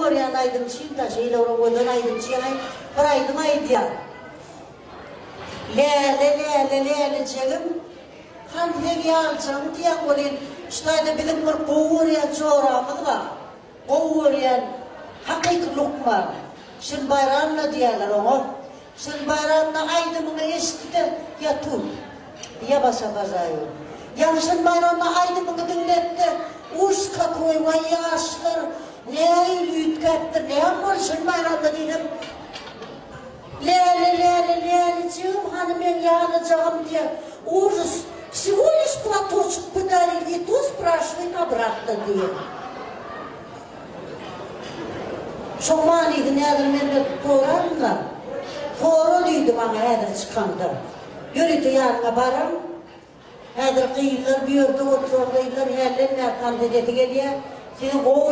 görýän aýdymçym-da, şeýle bir owadan aýdymçy ýaly bir aýdym aýdýar. Läle, läle, lälejegim, hany seň ýalyjagyň diýýän welin, şu taýda biziň bir gowy görýän joramyz bar. Gowy görýän hakyky lukman. Şirin Baýramyna diýýärler oňa. Şirin Baýramyna aýdymyňy eşitdi-de, ýa tut. Ýa baş obožaýu. Ýaňy Şirin Baýramyna aýdymyňy diňletdi. Uş kakoý waý ýaşlar nähili üýtgäpdir, näme boldy Şirin Baýramyna diýsem, Läle läle lälijigim hany meň ýalyjagym diýýär. Ужас, всего лишь платочек подарили и то спрашивает обратно diýýär. Şoň manysyny häzir menden soraryn-da. Sora diýdi maňa häzir çykaňda. Ýörite ýanyňa baram. Häzir gyzlar bu ýerde oturan gyzlar hälden bäri tans edesi gelýär. Sizi gowy.